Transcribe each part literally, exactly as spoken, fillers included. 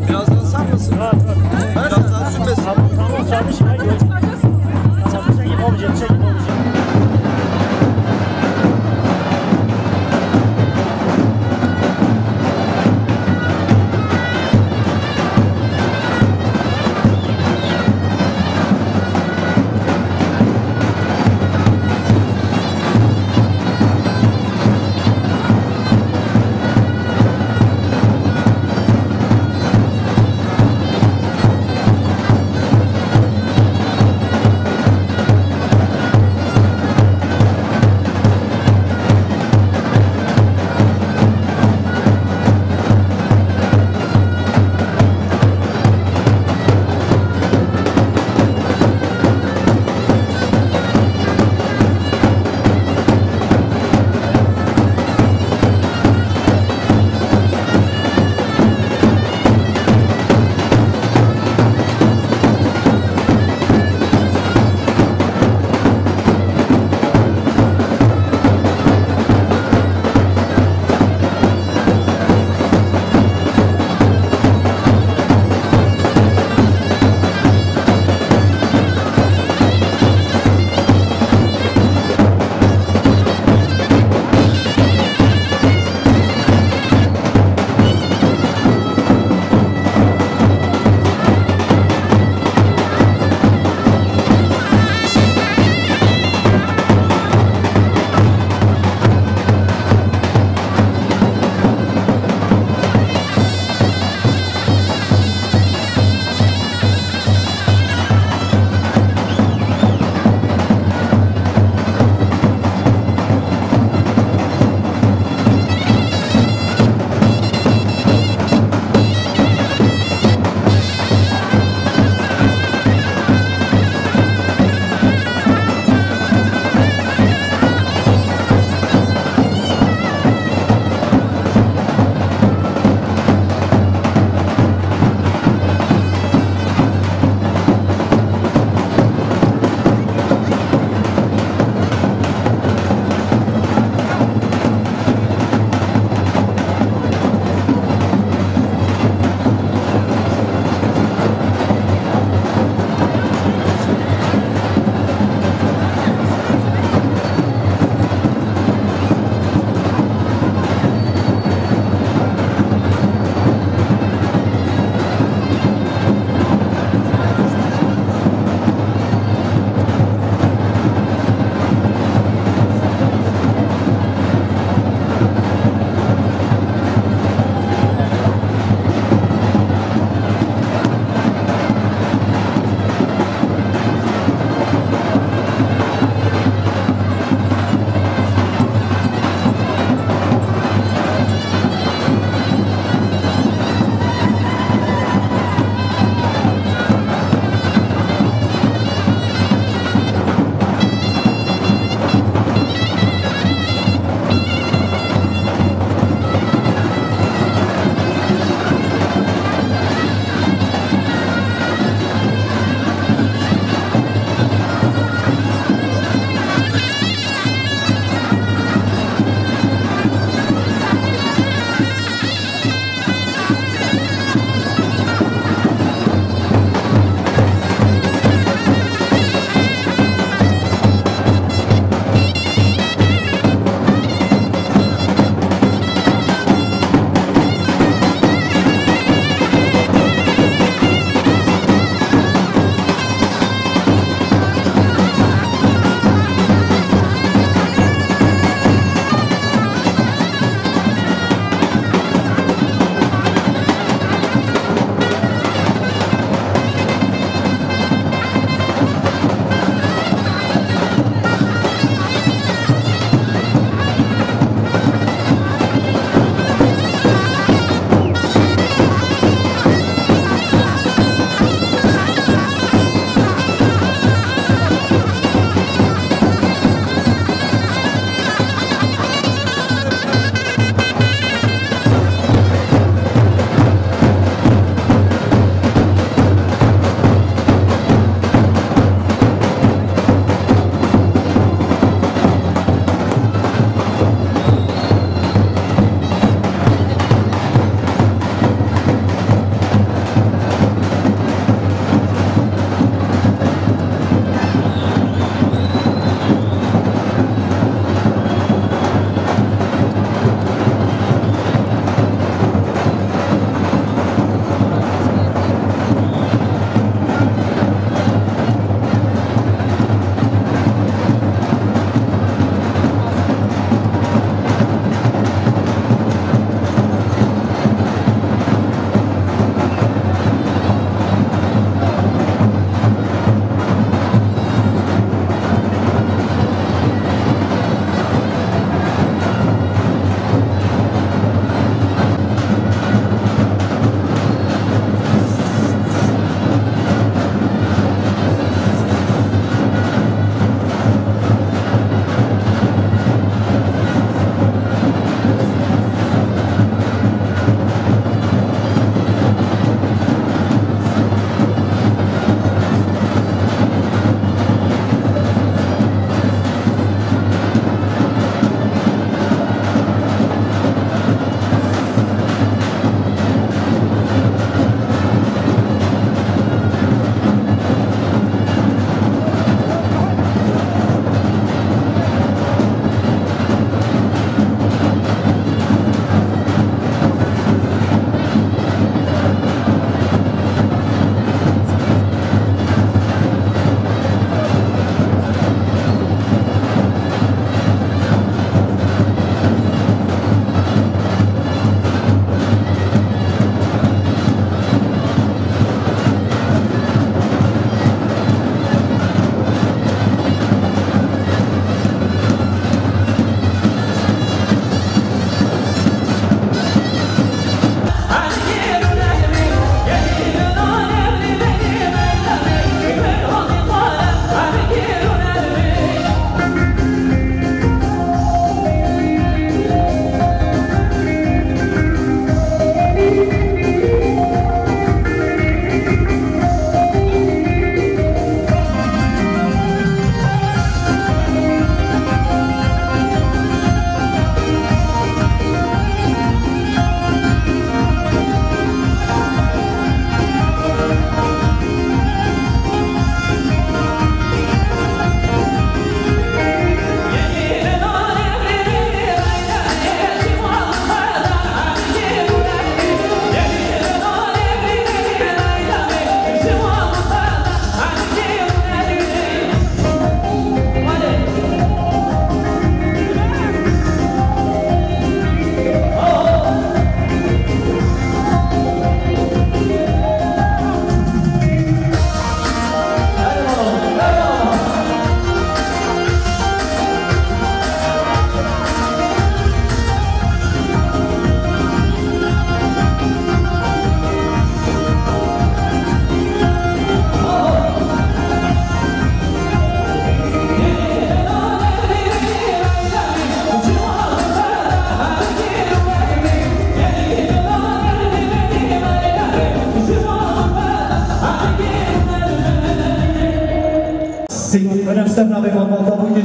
Birazdan sarmasın. Birazdan sürmesin. Tamam, tamam, sarmış ya, gördüm. Sarmış ya, yapamayacağım, bir şey yapamayacağım.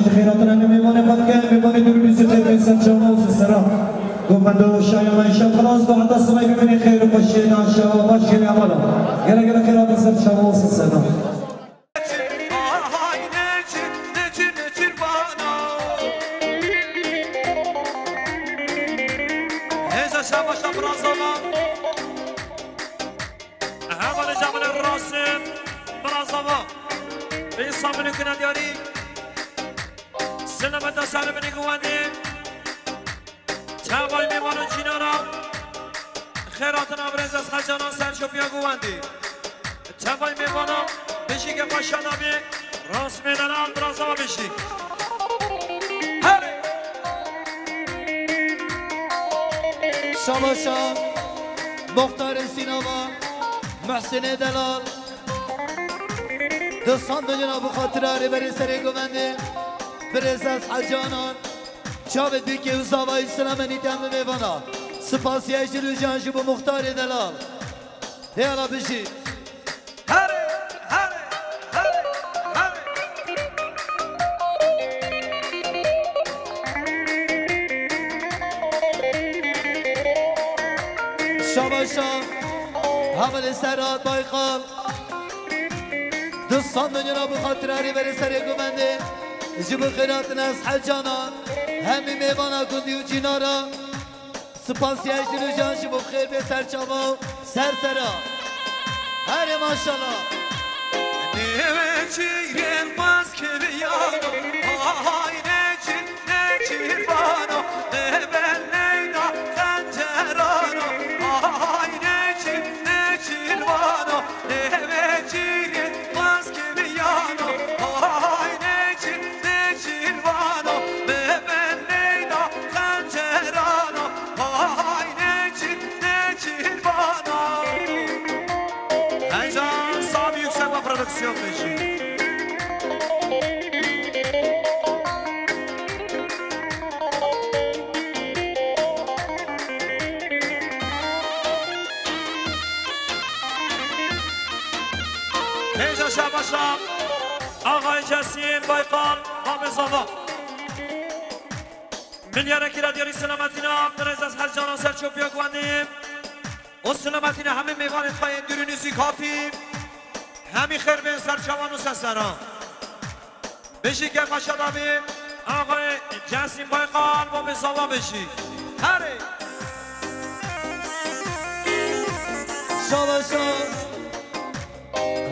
Xêratina ne mêvanê xwe dike, mêvanê dûr û nêzî xêr bên ser çavan û ser sera. Govenda û şayana îşev xilas be, heta sibê bimînin xêr û xweşiyê de, şeva baş gelê hevala. Gelek gelek xêratin ser çavan û ser sera. Hêza şeva şa birazava. Hevalê Cemalê Rasim birazava. Bê Samîlê kine diyarî. Silameta ser binê guwendê. Çavay mêvana cînara. Xêratina birêz ez Hecana ser çopiya guwendê. Çavay mêvana bijî ke paşa nabê. Rasmê delal birazava bijî. Herê. Şabaşa Muxtarê Sînava, Muhsinê delal. Di sandilina bi xatira rêberê serê govendê, birêz ez Hecî Anan, çavê dikê û zavayî silamê nîtem bi mêvana. Spasiya jî û can ji bo muxtarê delal. Hêla bijî. Herê, herê, herê, herê. Şabaşa, hevalê Serhat Baykal. Di sandilina bi xatira rêberê serê govendê, ji bo xêratina ez Hecana, hemî mêvana gundî û cînara, spasiya jî û can ji bo xêr bê ser çava û ser sera. Herê maşallah. Nêvecîrên paskeviyano, ay nêçî Nêçîrvano, nêben neyna xencerano, ay nêçî, nêçîrvano, nêvecîrê maskeviyano, ay nêçî, nêçîrvano, nêben neyna xencerano, ay nêçî, nêçîrvano. Heyecan, Sami Yükselme Prodüksiyon Beşi. Hêja şabaşa, Axayê Cesîn Baykal, Mamê Zava. Milyara kira diyarî selametîna, birêz ez Hecana ser çopiya guwendê. O selametîna hemî mêvanê xwe yên dûr û nêzîk hatî. Hemî xêr bên ser çavan û ser sera. Bijî kêfa şada bî. Axayê Cesîm Baykal, bo bê zava bijî. Herê. Şabaşa.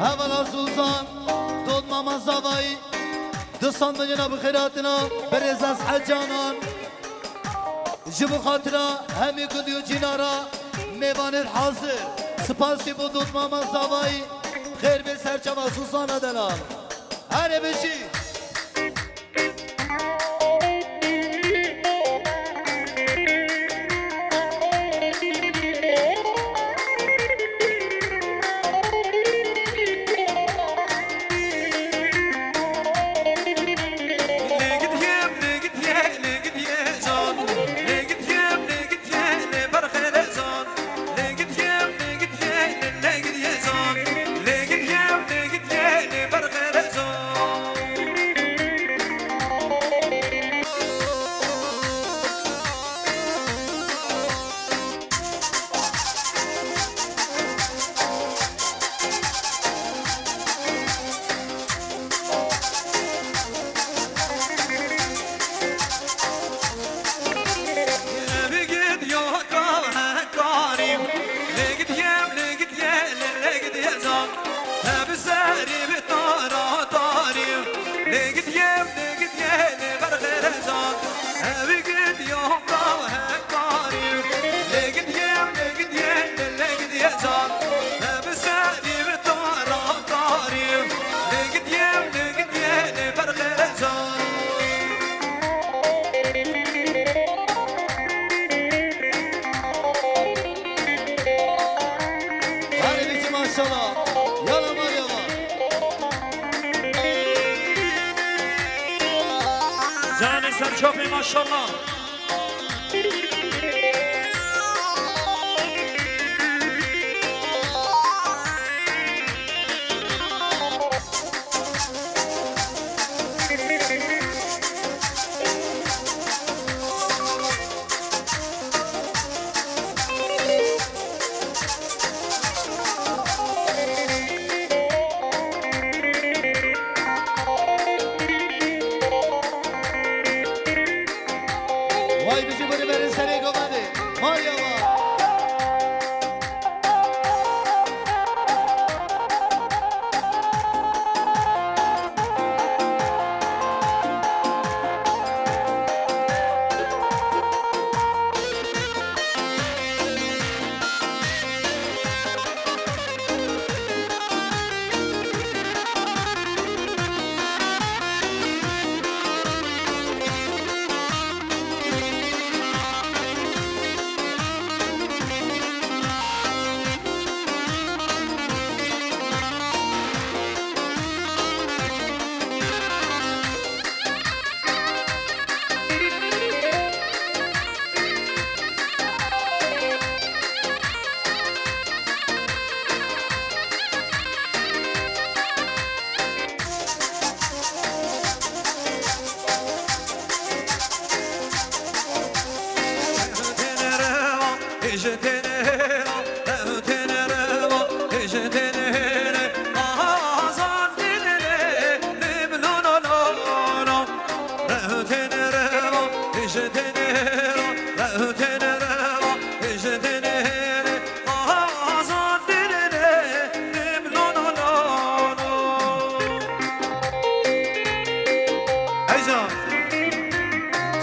Hevala Zuzan, dot mama zavayî. Di sandilina bi xêratina, birêz ez Hecî Anan. Ji bo xatira hemî gundî û cînara mêvanên hazir. Spasî bo dotmama zavayî. Xêr bê ser çava Suzana delal. Herê bijî. Hadi bizi maşallah. Yala Meryem. Canê ser çopê maşallah.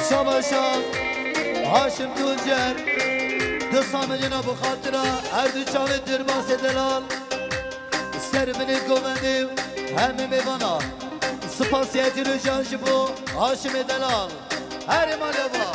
Şabaşa Haşim Tuncer, di samedina bi xatira her du çavê Dirbasê Delal. Ser binê govendê û hemî mêvana. Spasiyetî rojan ji bo Haşimê Delal. Herê malê ava.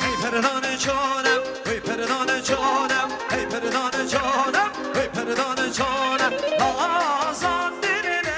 Hey perdanê canım, hey perdanê canım, hey perdanê canım, hey perdanê canım, Nazan diline.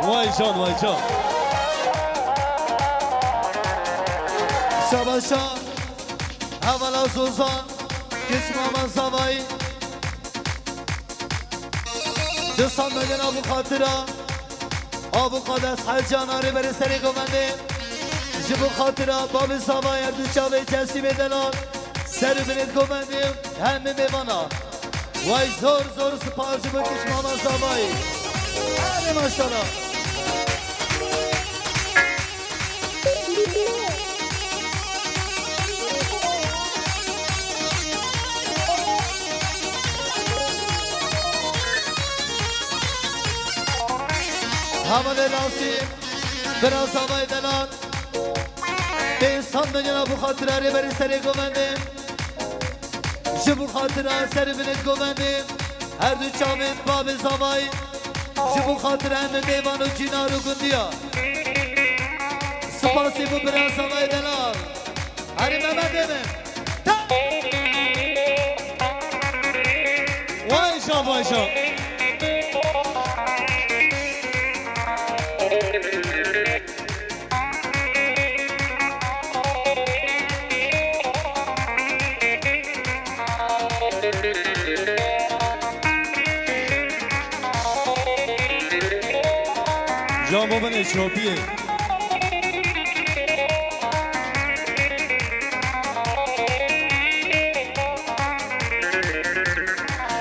Vay can, vay can. Şabaşa. Hevala Zozan, kiç mama Zavayî. Di sandalyan a bu xatira, a bu qades Helcan a rêberê serê govendê. Ji bu xatira babê Zavayî her du çavê Cesîmê delal, ser û binê govendê hemî mêvana. Way zor zor spas ji bo kiç mama Zavayî. Erê maşallah. Hevalê rastî, bira Zavayê delal. Bê sandalyan a bu xatira rêberê serê govendê. Ji bo xatira ser binê govendê, her du çavê babê Zavayî. Ji bo xatira em mêvan û cînar û gundiya. Spasî bo bira Zavayê delal. Herî Mehmetê min. Ta- Vay şa, vay şa. Can bo binê çopiyê.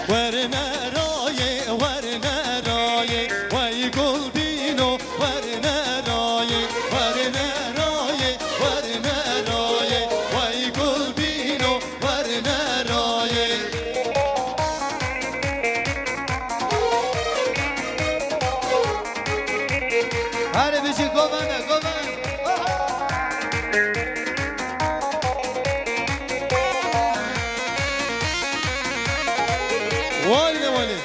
Werine rayê, werine rayê, wey gul bîno, werine rayê, werine rayê, werine rayê, wey gul bîno, werine rayê. Herê bijî govende, govend. Walê, walê.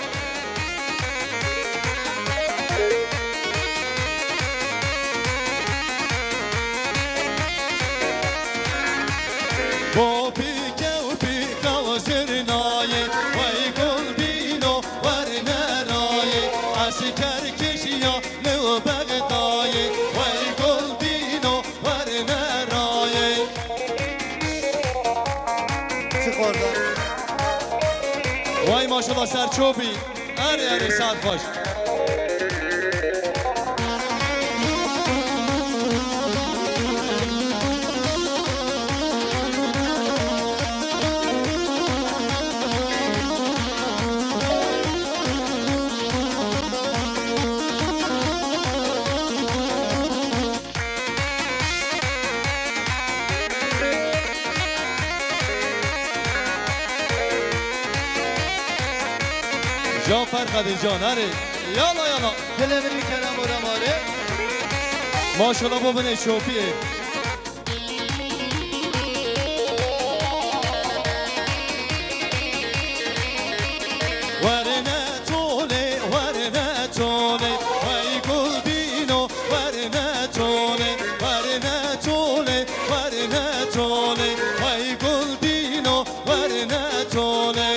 Bo pîke û pîka zirnayê, wey gul bîno, werine rayê, esker kişiya li Bexdayê, wey gul bîno, werine rayê. Çi xwardan? Way maşallah, serçopî. Erê, erê, saet xweş. Can Ferhadê can, erê. Yala, yala. Dilê min û kerem û remarê. Maşallah bo binê çopiyê. Werine tolê, werine tolê, wey gul bîno, werine tolê, werine tolê, werine tolê, wey gul bîno, werine tolê.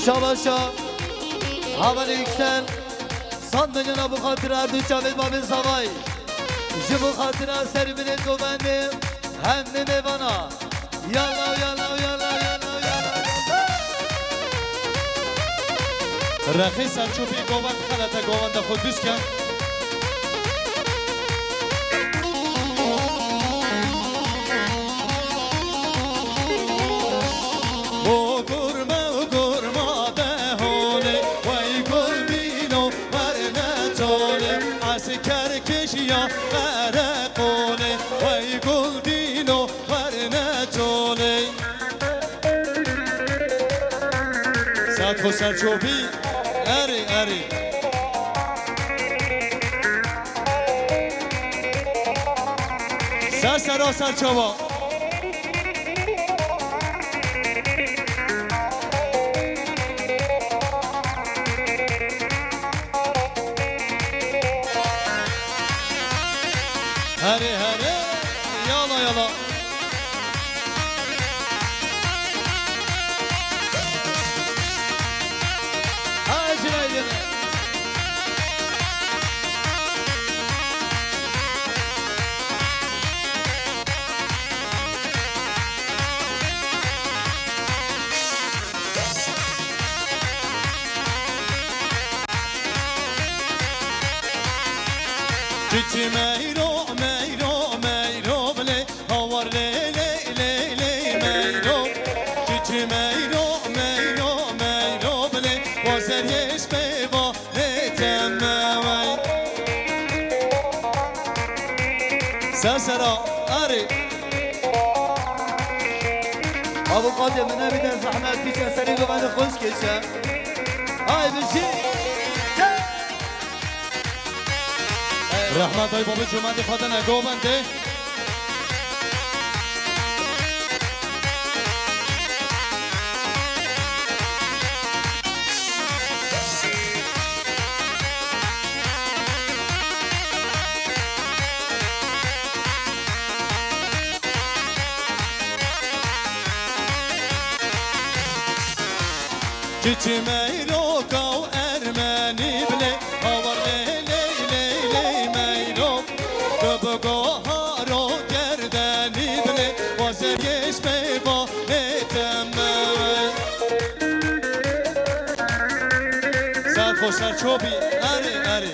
Şabaşa, Havan Yüksel, sandalyan a bu xatira her du çavê babê Zavayî. Ji bo xatira ser binê govendê hemî mêvana. Yalla, yalla, yalla, yalla, yalla, yalla. Rexê serçopî govend xelete govenda xwe dûz ke. O gurme, o gurma de holê, wey gul bîno, werne tolê, esker kişiya qereqolê, wey gul bîno, werne tolê. Sat xo serçopî, erê, erê. Serçava. Herê, herê, yala, yala. Hadi, haydi. Çiçi meyro, meyro, meyro bile, hawar lê, lê, lê, lê, meyro. Çiçi meyro, meyro, meyro bile, wazer yeş peyva, lê temme vay. Sesera, arê. Avukatê min nebîne zehmet, piçe serî govende xweş kêşe. Ay bijî. Rehmet ay babê cumendê xwe dene govendê. Çiçi meyroka û ermenî bilê, hawar lê, lê, lê, lê meyrok. Tu bi goharo gerdenî bilê, wazer yeş peyva lê temme. Ser xweş, ser çopî, erê, erê.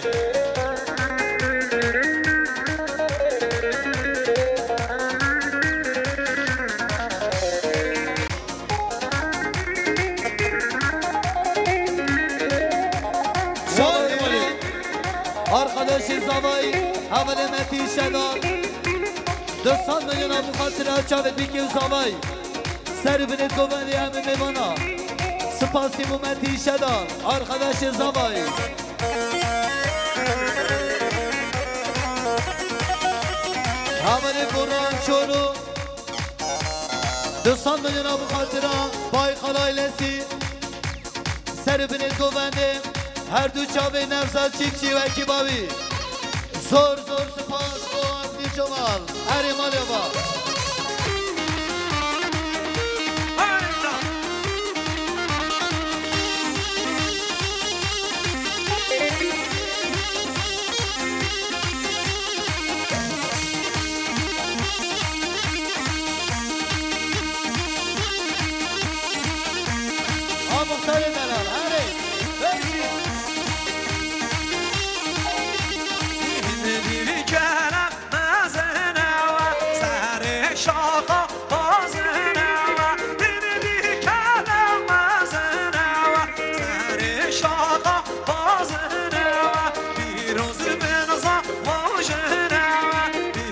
Sağ ol, Kemal'im. Arkadaşê zavayî, hevalê Metî Şedal. Du sed milyona bi xatira çavê dîkê û zavayî. Ser binê govendê em ê mêvana. Spasî bo Metî Şedal, arkadaşê zavayî. Hevalê Goran Çolo. Du sed milyona bi xatira Baykal ailesî. Ser binê govendê her du çavê Nevzat Çîkçî û ekîba wî. Zor zor spas bo Abdî Comal. Erê malê va. A muxtarê delal, herê. Peki. Dîvî dîvî kere mezine we, serê şaxa xwazine we. Dîvî dîvî kere mezine we, serê şaxa xwazine we. Pîroz bin zava jine we,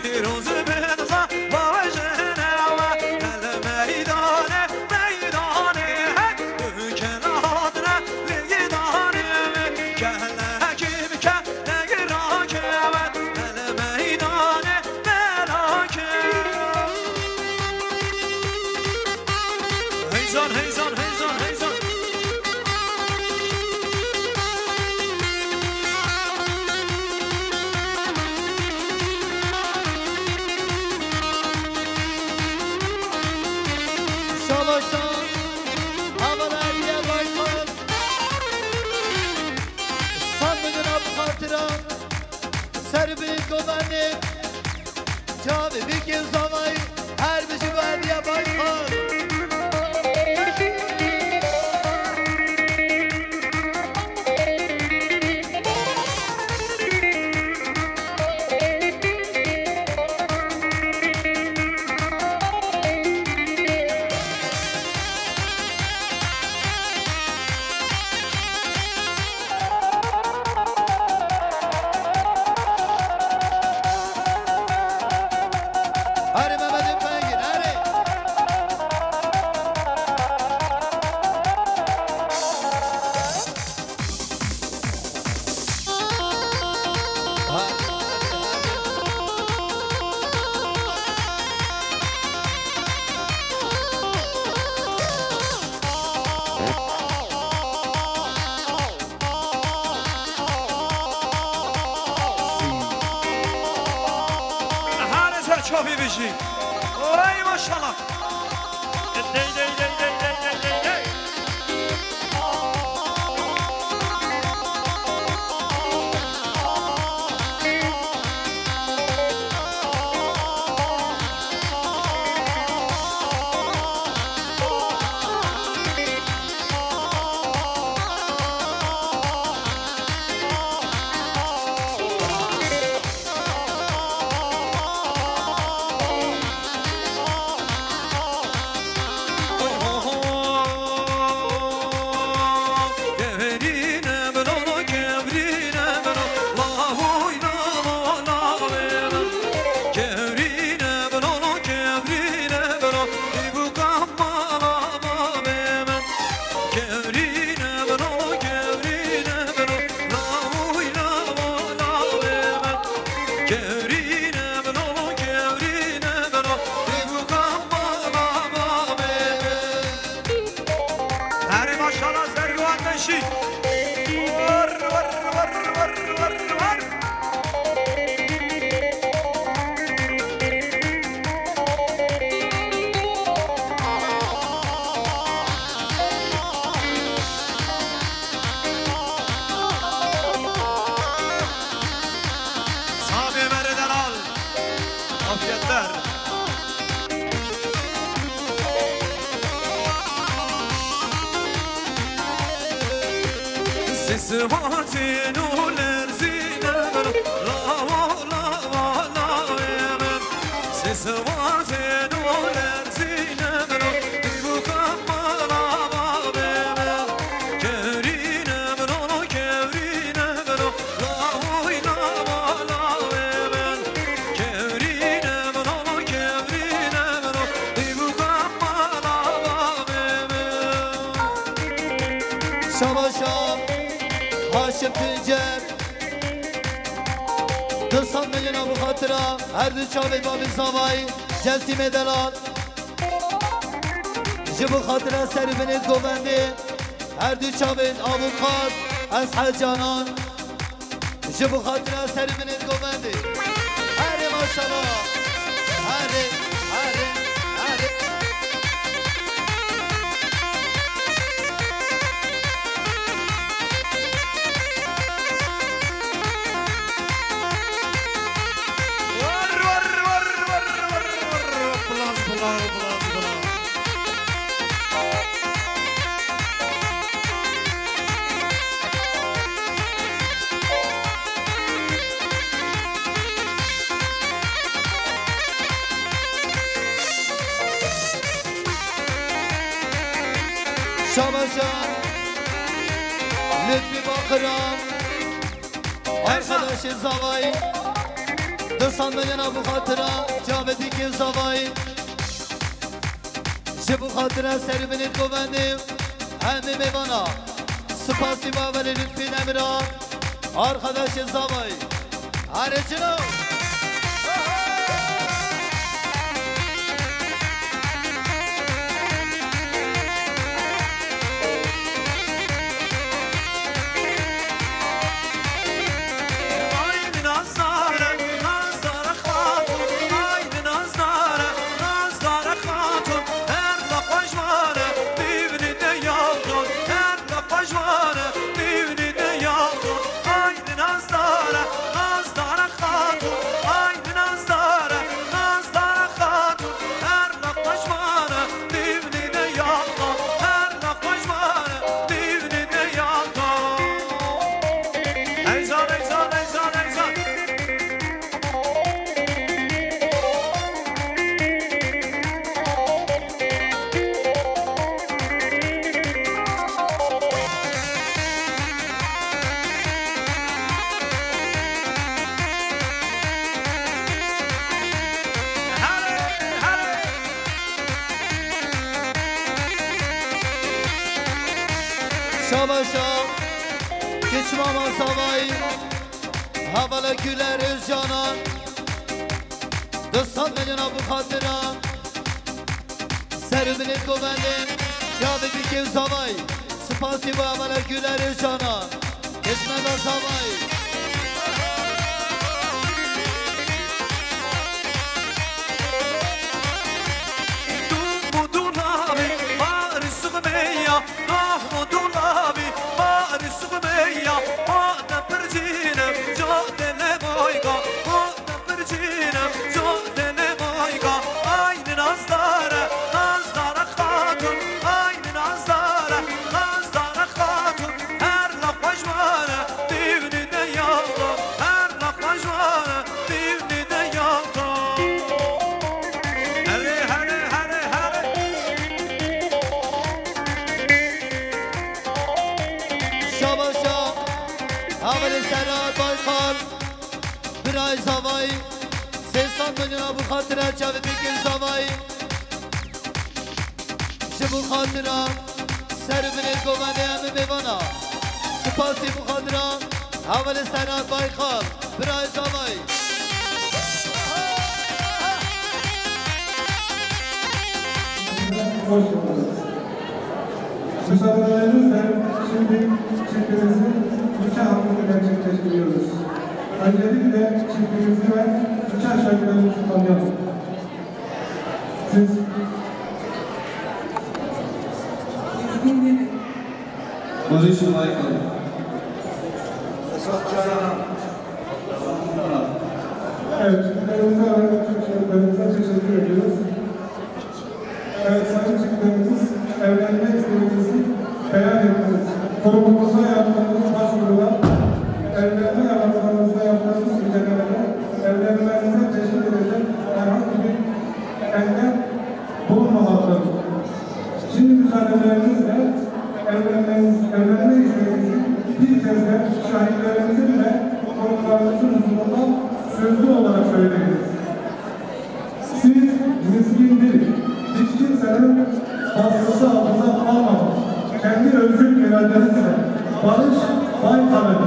pîroz bin zava jine we. El meydanê, meydanê, hey, dûkên hatine lê danê. Kelekî bi kelekî rakeve, el meydanê, melakê. Heyzan, heyzan, heyzan, heyzan. Şabaşan, Havalariye Baykal. Sed milyona bi xatira Serbî Kodanê. Çavê dîkê zavayî her bijî Badiye Baykal. Herê Mehmetê Pengîn, herê. Çavî bijî. Oy maşallah. Dey, dey, dey. Kevrîne bino, kevrîne bino, lawî lawa lawê min. Kevrîne bino, kevrîne bino, dî bûka mala bavê min. Herê maşallah, sergiwan meşî. War, war, war, war, war, war. Sabê mere delal. Afiyetler. Sisvatên û lerzîne min, lawa, lawa, lawê min. Sisvatên û lerzîne min, dî bûka mala bavê min. Kevrîne min, kevrîne min, lawa, lawa, lawê min. Kevrîne min, kevrîne min, dî bûka mala bavê min. Şabaşa Haşim Tuncer. Du sed milyona bi xatira her du çavê babê zavayî Cesîmê Delal. Ji bo xatira ser û binê govendê her du çavên avukat Eshed Canan. Ji bo xatira ser û binê govendê. Herê maşallah. Herê, herê, herê. Var, var, var, var, var, var. Blas, blas, blas, blas. Şabaşa Lütfî Bakira. Arkadaşê zavayî, du sed milyona bi xatira Cavedîkê zavayî. Ji bo xatira ser û binê govendê, hemî mêvana. Spasî baverê Lütfî Nemira, arkadaşê zavayî. Herê çilo. Haydi Nazare, Nazare Xatun, haydi Nazare, Nazare Xatun, her la xweş vare, bîvnî de yalton, her la xweş vare, bîvnî de yalton, haydi Nazare, Nazare Xatun, haydi Nazare, Nazare Xatun, her la xweş vare, bîvnî de yalton, her la xweş vare, bîvnî de yalton. Eyzan, eyzan, eyzan, eyzan. Şabaşa, kiç mama zavayî, hevala Güler Özcanan, du sed milyona bi xatira, ser û binê govendê, Cavedîkê zavayî, spasî bo hevala Güler Özcanan, hizmeta zavayî. Baykal, birayê Zavayî, sê sed milyona bi xatira çavê Bekir Zavayî. Ji bo xatira ser û binê govendê em ê mêvana. Spasî bo xatira hevalê Serhat Baykal, birayê Zavayî. Hoş geldiniz. Müsaadenizle şimdi çiftimizin nikah hakkını gerçekleştiriyoruz. Öncelikle çiftimizi ve nikah şahitlerimizi tanıyalım. Siz? Barış Baykal. Evet, çiftlerimize ve şahitlerimize teşekkür ediyoruz. Evet, sayın çiftlerimiz, evlenme isteğinizi beyan ettiniz. Kurumumuza yaptığınız başvurular, evlenme yalanlarınızda yaptığınız incelemeler, evlenmenize teşvik edecek herhangi bir engel bulunmamaktadır. Şimdi müsaadelerinizle evlenmeniz, evlenme isteğinizi bir kez de şahitlerimizin ve konuklarımızın huzurunda sözlü olarak söyleyiniz. Siz miskin bir, hiç kimsenin baskısı altında kalmadan, kendi özgür iradenizle Barış Baykal'ı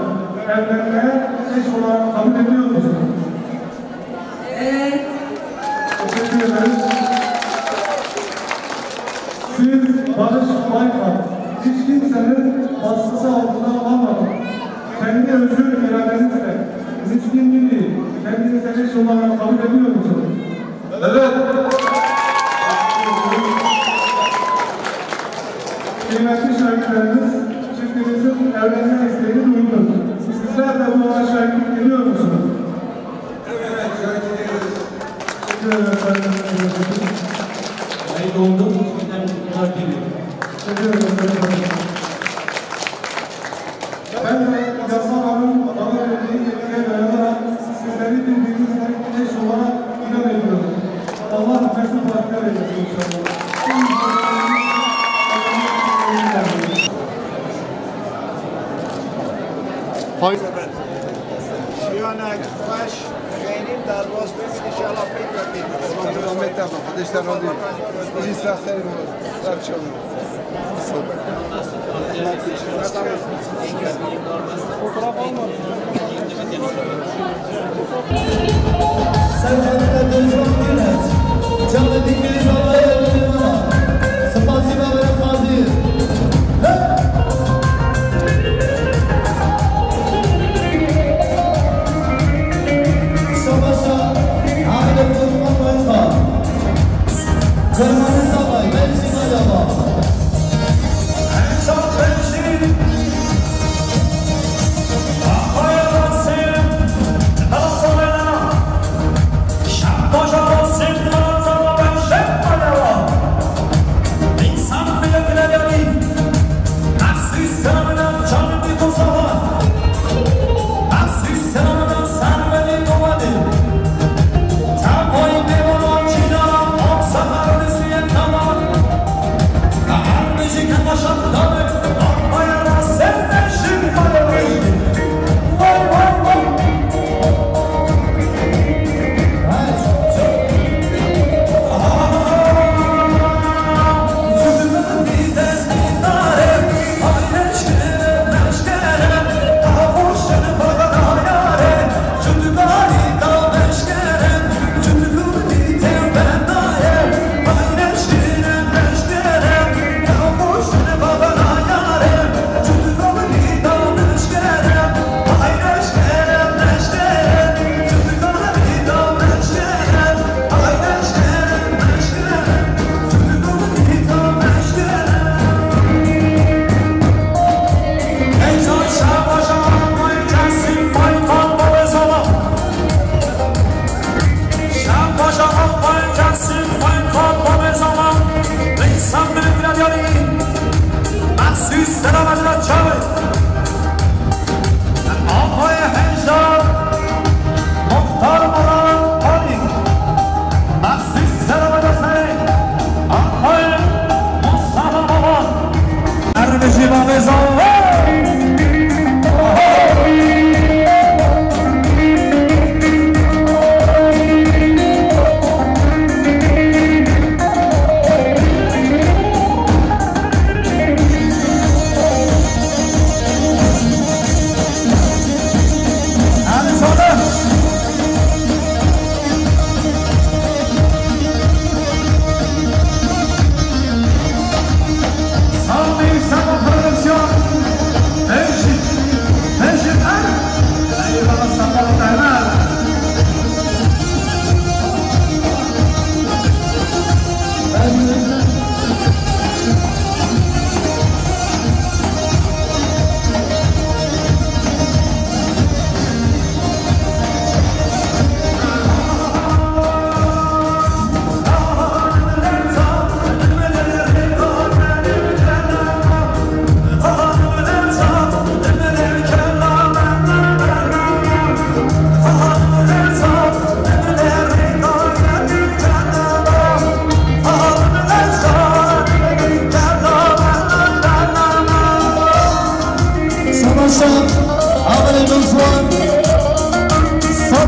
evlenmeye eş olarak kabul ediyor musunuz? Evet. Teşekkür ederiz. Siz Barış Baykal, hiç kimsenin baskısı altında kalmadan, kendi özgür iradenizle miskin biri kendinize eş olarak kabul ediyor musunuz? Evet. Kıymetli şahitlerimiz, çiftimizin evlenme isteğini duydunuz. Sizler de buna şahitlik ediyor musunuz? Evet, şahitlik ediyoruz. Teşekkür ederim, sayın arkadaşlar. Kayıt olduk, bizden bunlar geliyor. Teşekkür ederim, sayın arkadaşlar. Ben de yasaların bana verdiği yetkiye dayanarak sizleri birbirinizle eş olarak ilan ediyorum. Allah mesut bahtiyar eylesin inşallah. Hay- Şiyanek, baş, xeyrîn derbas bibin, inşallah pek ve pek. Tamam, tamam, tamam. Kardeşler, hadi. Biz istersen,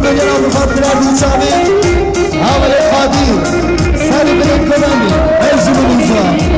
Gel Avrupa'da bir yerde uçağı. Havale Kadir. Sarı Bülent Kazandı. Erzurum uçağı.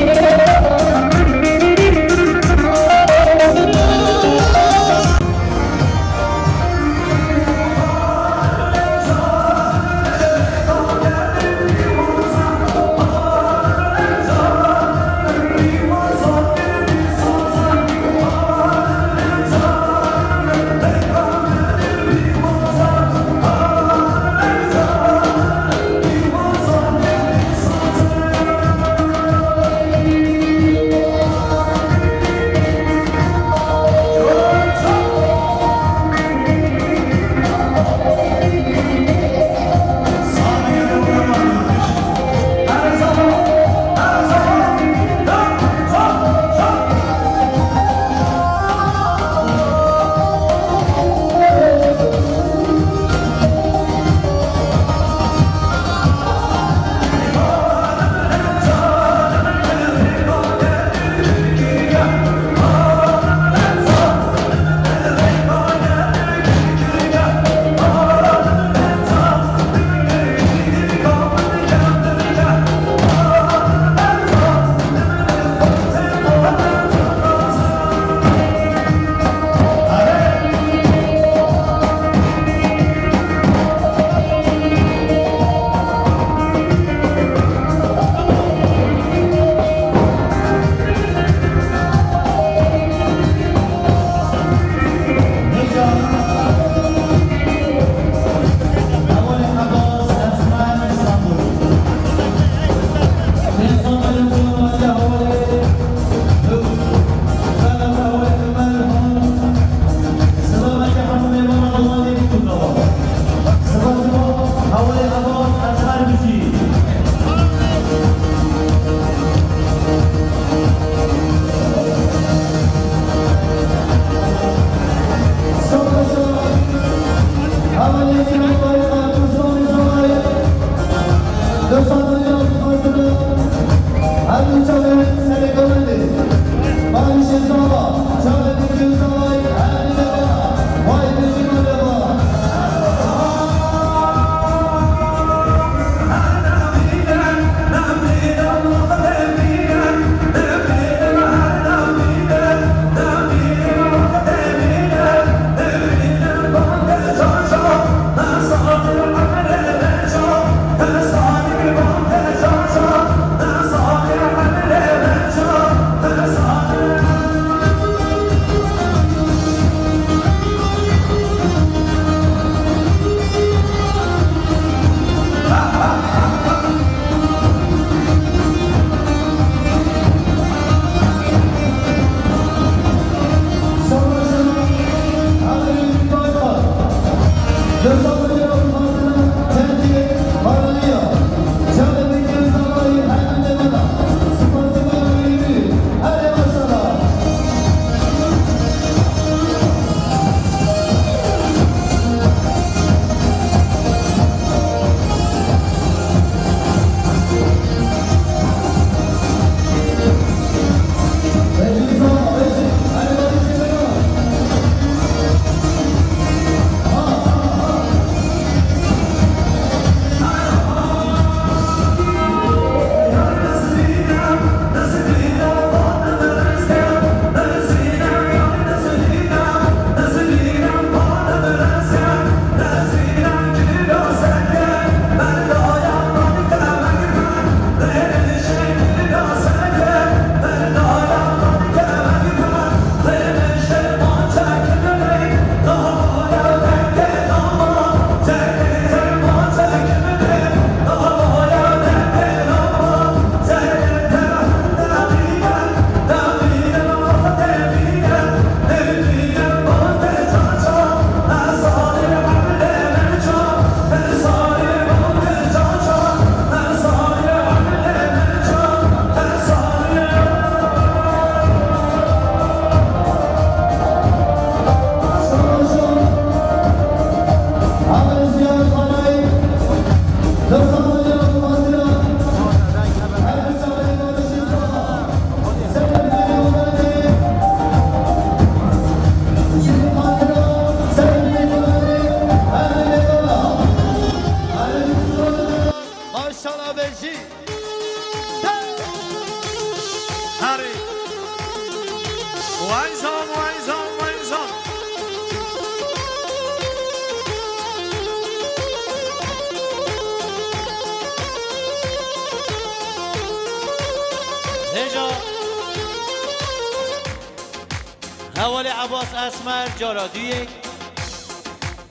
Ebas Esmer cara duyê.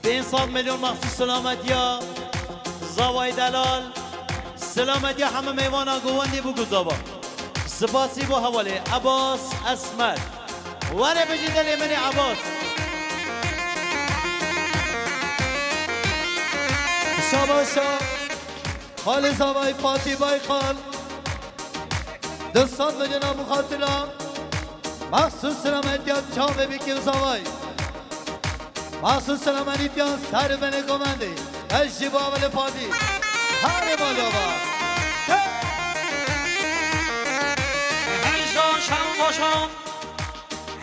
Pênc sed milyon mexsûs selametiya Zavayê Delal. Selametiya hemû mêvana govendê bû ku zava. Spasî bo hevalê Ebas Esmer. Were bijî delê min ê Ebas. Şabaşa. Xalê Zavayê Fatî Bayxal. Du sed milyona bi xatira mexsûs selametiya çavê bîkê Zavayê. Mexsûs selametiya ser binê govendê. Ez jî bo hevalê Fatî. Herê malava. Heja şem boşan.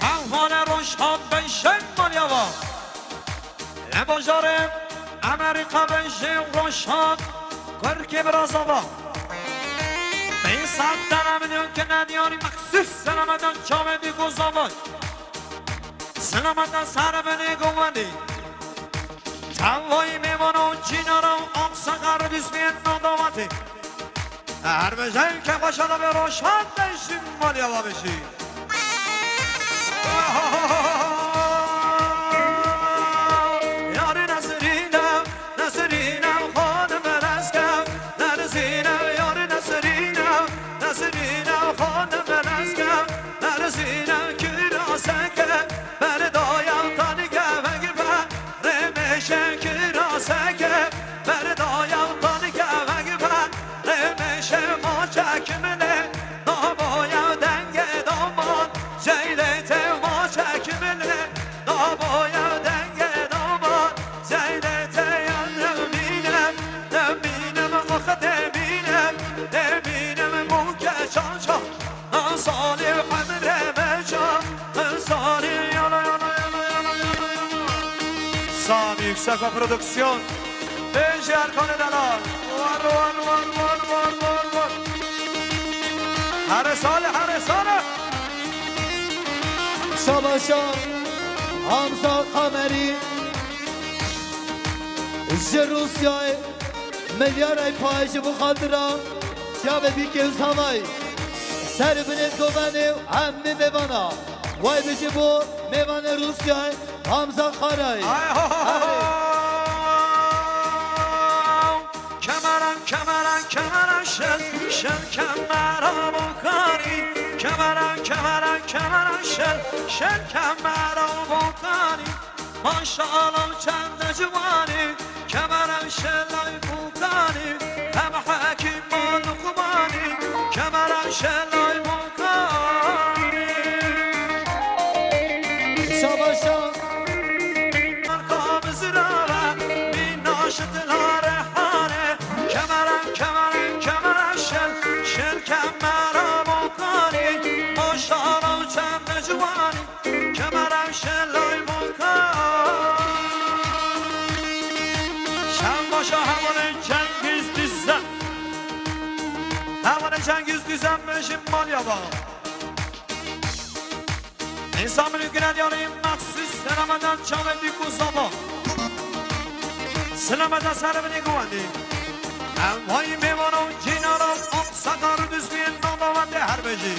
Hevane roşan ben şem malava. Li bajarê Amerîka bêjê Roşan Kurkê Birazava. Pênc sed tene milyon kine diyarî mexsûs selametiya çavê bîkê Zavayê. Selametiya ser binê govendê. Tevayî mêvana û cînara û Aqsa Qerdîsmiyên nadavatê. Her bijî ke xweşa de be roşan de jî malê ava bijî. Yarî Nesrîne, Nesrîne xanim Leske, Nerzîne, yarî Nesrîne, Nesrîne xanim Leske, Nerzîne kiraseke, berdaya tanî gevek be, rêmeşe kiraseke, berdaya tanî gevek be, rêmeşe ma çekimine, daboya dengê daman, ceylê te ma çekimine, daboya dengê daman, ceylê te ya nemîne, nemîne mi axı demîne, demîne mi muke çaça. Salih emre meca, Salih yana, yana, yana, yana, yana. Sami Yüksek o prodüksiyon. Bêjî Erkanê Delal. Var, var, var. Here Salih, here Salih. Şabaşa Hamza Kamerî ji Rûsyayê. Milyarek payê ji bo xatira çavê bîkê Zavayê. Ser binê govendê û hemî mêvana. Way bijî bo mêvanê Rûsyayê Hamza Xarayê. Ay ho ho ho. Erê. Kemeran, kemeran, kemeran şel, şel kemera bokarî. Kemeran, kemeran, kemeran şel, şel kemera bokarî. Maşallah çende ciwanî, kemeran şelay bokarî. Hem Hekîm ma Luqmanî, kemeran şelay bokarî. Şabaşa. Arkamızda ve minnaşıtlar hane. Kemeran, kemeran, kemeran şel, şel kemera bokarî. Maşallah çende ciwanî, kemeran şelay bokarî. Şen başa hevalê Cengiz Düzen. Hevalê Cengiz Düzen bêjî malya ba. Însan min û girêdiyarê mexsûs selameta çavê dîk û zava. Selameta ser binê guwendî. Em vay mêvana û cînara Aqsa Qerdîsmiyên navdawendê her bêjî.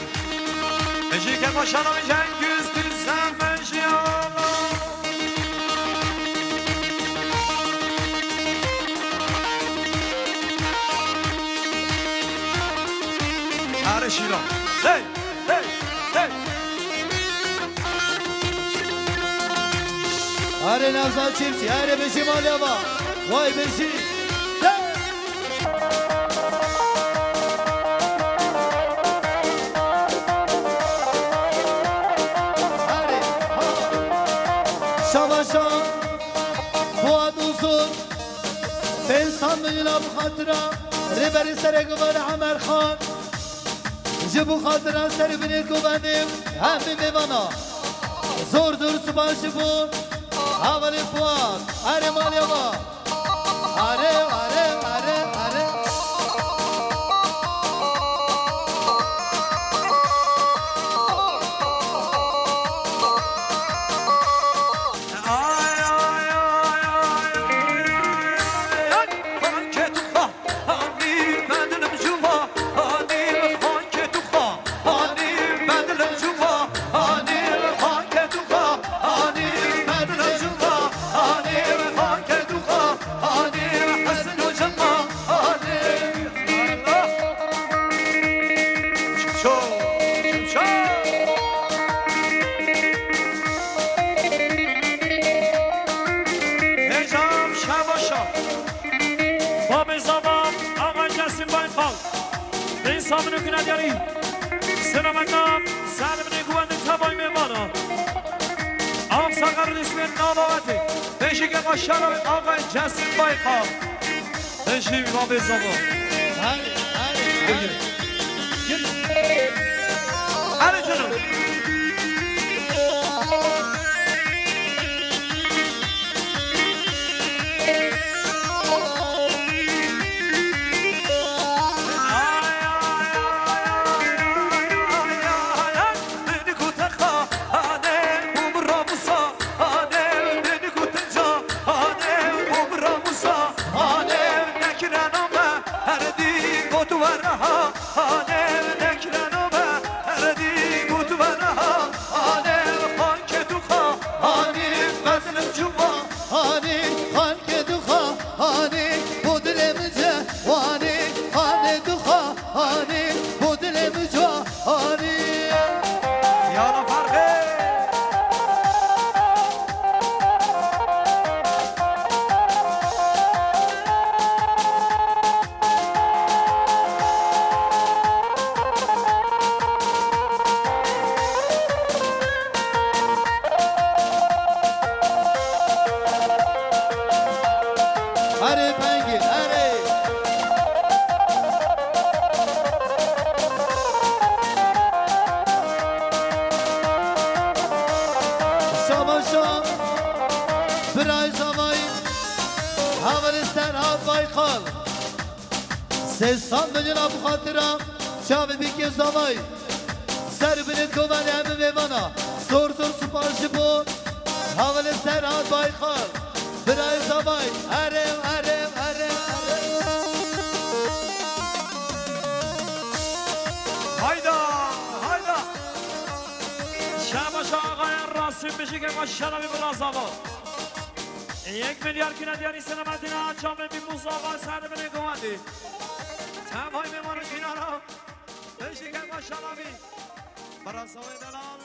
Bêjî ke başa da Cengiz Düzen bêjî Allah. Her şîra. Hey! Hey, hey. Are Nevzat Çiftçi, are bijî malê va. Vay bijî. Hey. Are, ha. Şabaşa. Fuat Uzun. Pênc sed milyona bi xatira Rêberê Serê Guvan Emer Xan. Ji bo xatira ser binê guvenê hemî mêvana. Zor zor spas ji bo hevalê Fuat. Erê malê va. Erê, erê, erê, erê. Başa. Babê Zava, Axa Cesim Baykal. Bê Samino Kinadiyarî. Selametna, Selimnê Guwendê tevay mêvana. Axa Saxar Rismê Nalawetê. Beşike başa Axa Cesim Baykal. Beşî Babê Zava. Hadi, hadi, hadi. Hadi canım. Hanî xankê tu xanî, bo dilê min cewanî, xanê tu xanî, bo dilê min cewanî. Yana Ferqê. Erê pengî, erê. Şabaşa, birayê Zavayî, hevalê Serhat Baykal. Sê sed milyona bi xatira çavê bîkê Zavayî. Ser binê kovane hemî mêvana. Zor zor spas ji bo hevalê Serhat Baykal. Birayê Zavayî. Erê, erê, erê, erê. Hayda, hayda. Şabaş Axayê Rasim bijî ke maşallah bi bila Zava. Yek milyar kîna diyarî selametîna çavê bî bo Zava ser binê kovandî. Tevay mêvanê kînara. Beşî ke maşallah bî. Bila Zavayê delal.